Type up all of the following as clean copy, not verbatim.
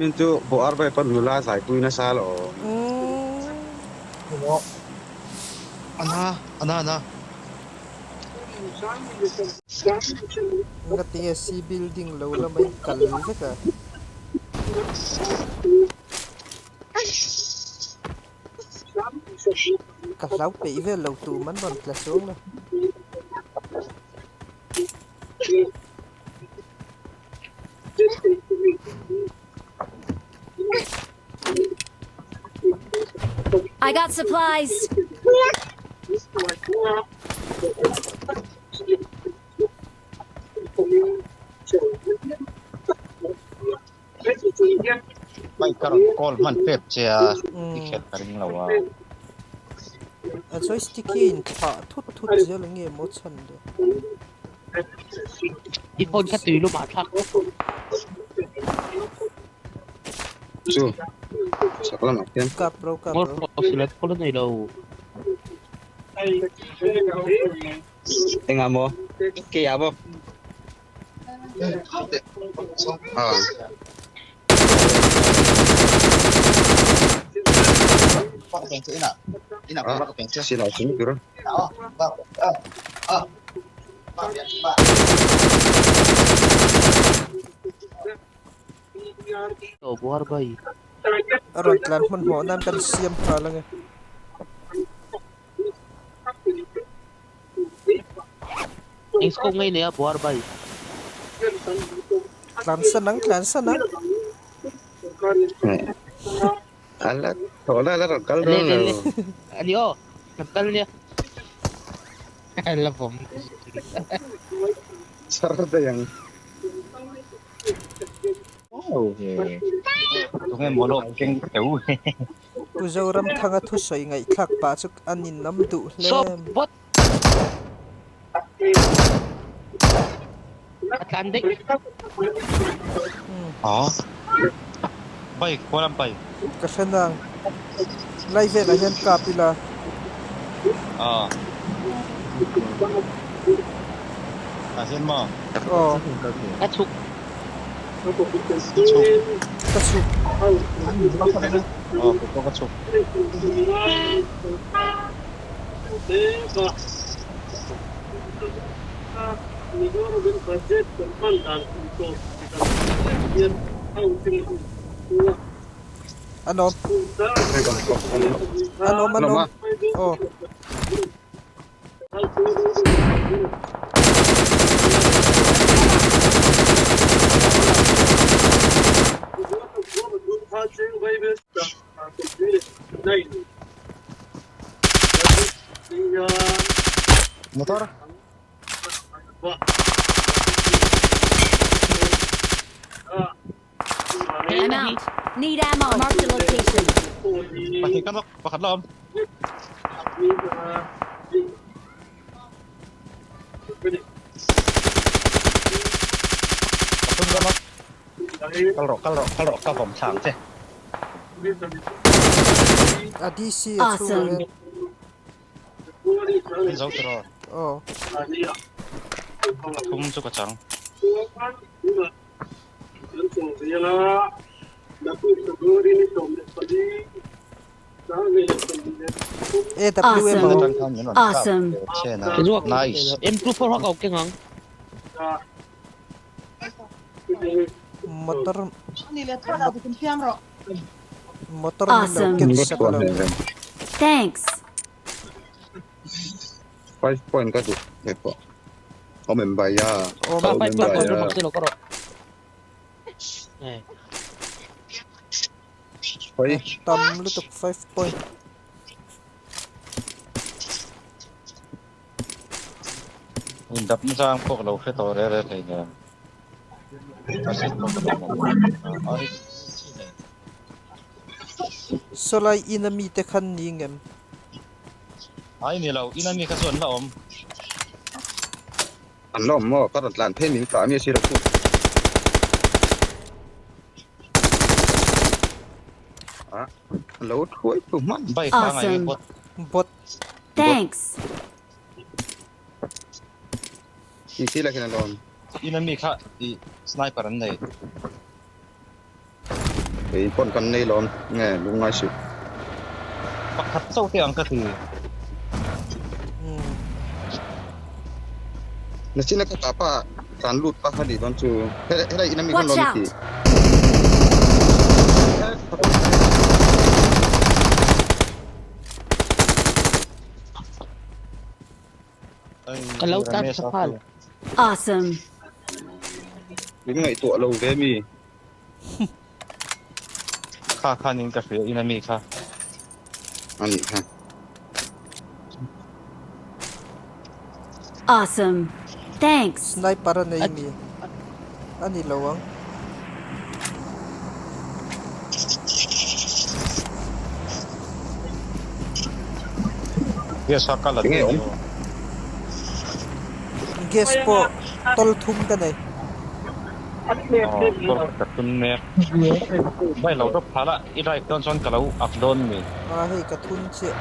Min chu bawh ar bai pawn nula zaipui nasa alawm. Ana ana ana. Ngatinge C building lo lama in kal vek a. Ka hlau peih vel lo tu man rawn tla chuang lo. I got supplies. Bike ka rawn call hman pep che a, i khelh ka ring lo a. A joystick hi a inthlah thut thut zel eng nge maw chhan le? I phone kha tui lumah thlak. Chu chak lamah khian. Kap ro kap Ngawr ro. rawh silai pawh la nei lo. Engah maw? Keiah maw? Ah. Silai chung tur. Lo buar bai. A rawn tlan hmanhmawh nan kan siam nghal ange. Eng scope ngei nei a buar bai. Tlan san ang tlan san ang. Ala thaw la la rawn kal Le dawn le lo. le. Ani aw. Kan kal nia. La vawm. Char daih ang. Tunge mawlawk keng teu. Pu Zoramthanga thusawi ngaihthlak pah chu a ninawm duh hle. Sawp bawt. A tlan daih. Aw. Bike khaw lam pai. Ka hre nang. Lai velah hian kap ila. Aw. Tah hian maw? Aw. Ka chhuk. Ka chhuk. Ka chhuk. Aw kei pawh ka chhuk. An awm. An awm an awm. Aw. Motor. I'm out. Need ammo. Mark the location. Pahnih ka nawk, pakhat la awm. Pathum ka nawk. Kal rawh, kal rawh, kal rawh, ka vawm thlang che. A DC a chhungah hian. An zo tiraw? Aw. Pathum chu ka chang. AWM a awm. Awesome. Nice. M24 ho ka awm keng ang. Motor Motor min lo ken sak a lo. Thanks. 5 point ka duh he pawh. Awm em bai a. Awm. Awm em bai a. Hoi. Tam lutuk 5 point. Indap na chang pawh ka lo hre tawh reh reh thei nen. A set pawh ka lo mamawh. Ai chi nei. Sawlai in a mite khan ni ngem? Ai ni lo, in a mi kha chu an la awm. An la awm maw? Ka rawn tlan phei min kah ami a si lo chu. Ah, lo thuai thu hman. Bike pangai nge bot? Bot. Thanks. Tih si la khian a lawm. In a mi kha i sniper an nei. Kei pawn kan nei lawm nge lungngai suh. Pakhat chauh te ang ka ti. Nachina ka tah pa tlan lut pa kha nih dawn chu helai in ami khan Watch lawm i ti. out! Ka lo tan sa nghal. Awesome. Min ngaihtuah lo ve mi. Kha khan in ka hria in ami kha. A nih kha. Awesome. Thanks. Sniper a nei mi. A ni lo ang. Gas a ka la Enge awm? Gas pawh tawl thum ka nei. Aw kawr ka tum mek. Vai lo drop phal a i drive dawn chuan ka lo up dawn mi. A hei ka thun chiah.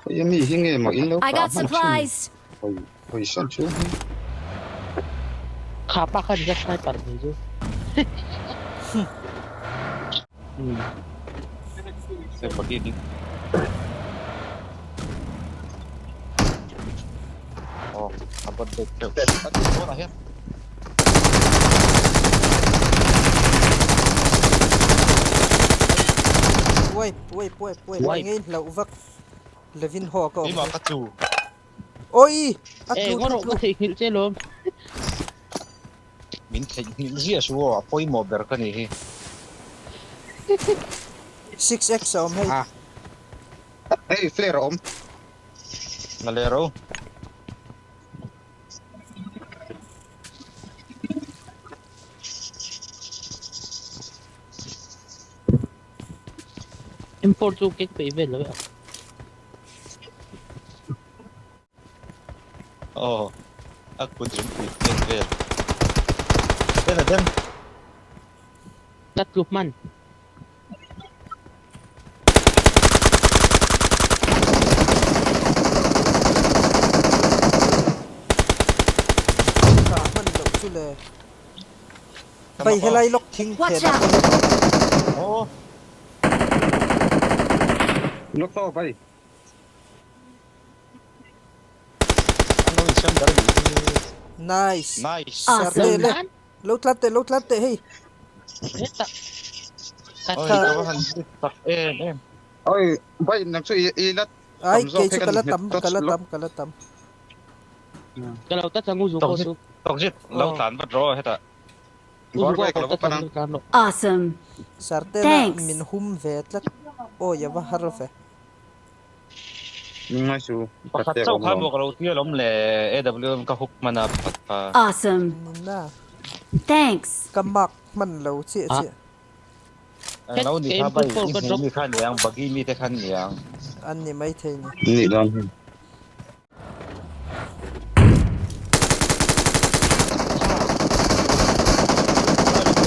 Hei ami hi nge maw in lo I kah got hman thin supplies. hawi hawi san chu hi. Kha pa khan ka sniper mai chu. Se bagi ding. Oh, a bat deuh deuh. Tunah hian. Uai uai uai uai Uai. ngei hlauh vak Levin haw ka awm Keimah ka tlu. Oi! A Eh, tlu ngaw tlu rawh tlu. ka theihnghilh che lawm. Min theihnghilh ziah su aw, a pawimawh ber ka nih hi. 6x a awm hei. Ah. Hei flare a awm. Na leh ro. M4 chu kek peih vel lo e a. Aw, a kut zungpui tet vel. Den a den. Ka tlu hman. Ka hman loh chu le. Pai helai lawk thing Watch phen ah out! ka hmu tawh. Aw. Lawk tawh pai. An lo insiam dar a nih hi. Nice. Nice. Sir le Awesome. le. Lo tlat teh lo tlat teh hei. Heta. Oi ka va han hit tak em em. Oi bai nang chu i la Ai tam zawk kei hei chu kan ka la nghet tam tawt ka la lawk. tam ka la tam. Ka lo ta changu zu ko Tawkzit chu. tawkzit lo tlan vat rawh hetah. Bawr bai ka lo va pan ang. Awesome. Sartena Thanks. min hum ve tlat. Awi a va har ve. Ngai chu Pakhat chauh kha maw ka lo tia lawm le AWM ka hook hman a pakhat kha. Awesome. Nina. Thanks. Ka mark hman lo chiah chiah. Eng lo ni kha bai i hmuh mi kha niang buggy mi te kha niang. An ni maithei ni. Nih dawn hi.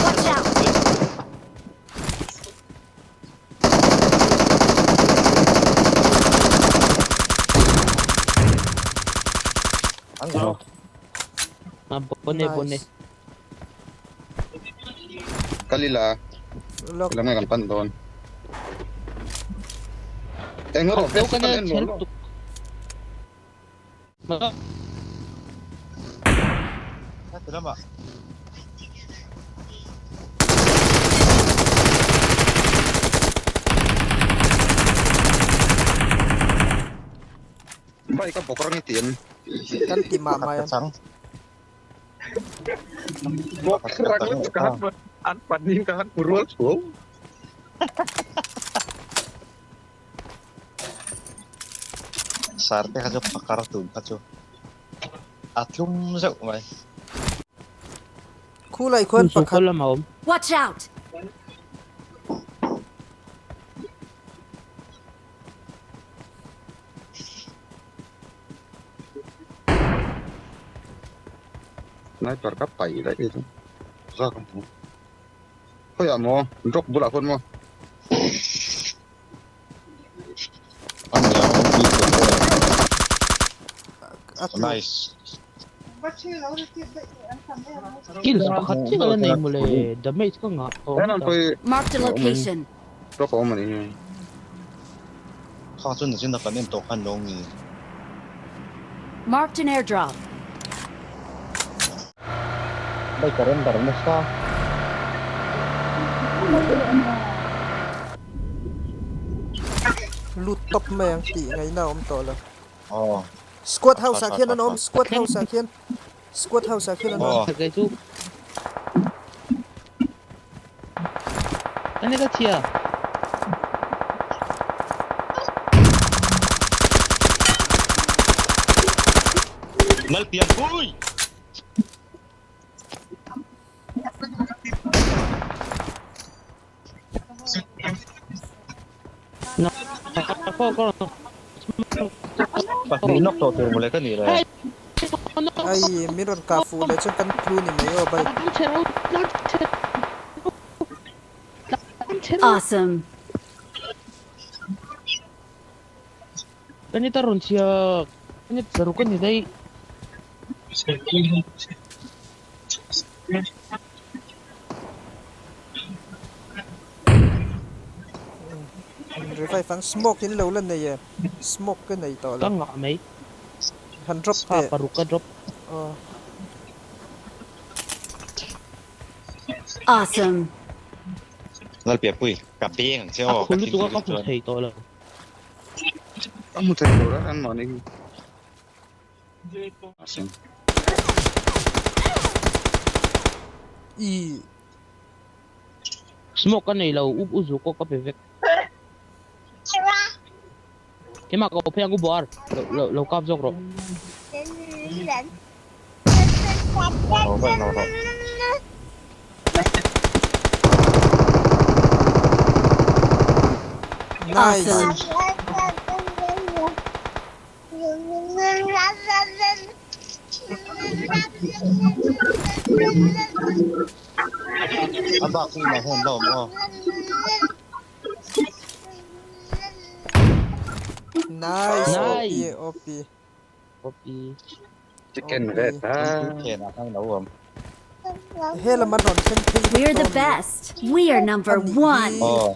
Watch out. An zo. A bone bone. Nice. Kalila. Lawk. Lam nge kan pan dawn. Eng rawh Khat kan deuh en ka lo lo. tuk. Heti lamah. Bike a bawk rang i ti em? Kan ti mah mai ang. Chang. Bawk rang lutuk ka han an panin ka han hmu rual thuau. Sar te kha chu phakar tun kha chu a tlum zeuh mai. Khulai khuan pakhat. Watch out! Sniper ka paih daih hi chu zak a hmu. Khawiah maw? Drop bulah khawn maw? A tlu. Nice. Kills pakhat chiah ka la nei mawle damage ka ngah tawh Henan ngawt a. pawh Marked a location. drop a awm a nih hi. Kha chu nachin a kan en tawh khan lo mi. Marked an airdrop. Bike a render nasa. Lut tawp mai ang tih ngaihna a awm tawh lo. Aw. Squad house ah khian an awm, squad house ah khian, squad house ah khian an awm. Kei chu Ani ka chhia. Lalpian pui! Pahnih nawk tawh tur mawle ka nih le. Ai min rawn kah fuh leh chuan kan tlu ni mai aw bai. Awesome. Ka ni ta rawn chhia ka ni paruk a ni daih. Revive ang smoke in lo la nei e smoke ka nei tawh lo. Ka ngah mai. Han drop Kha teh. paruk ka drop. Aw. Awesome. Lalpiapui ka beng ang che A aw khul ka lutuk a thinrim ka hmu chuan. thei tawh lo. Ka hmu thei lo reng an mahni hi. Asin. I. Smoke ka nei lo up u zu pawh ka pe vek. Keimah ka awm phei ang u buar lo lo lo kap zawk rawh. Lo vel lo rawh. Nice. Awesome. A bak chu inah hian la awm aw. Nice. OP Nice. OP. OP. Chicken red OP. ha. Phenah khan lo awm. He lam an rawn thleng phei vek We're the dawn ni. best. We are number A nih one. hi. Aw.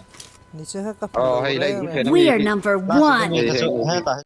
Ni che kha ka hmu Aw lo hei lai reng phen reng. We are number one. Hetah.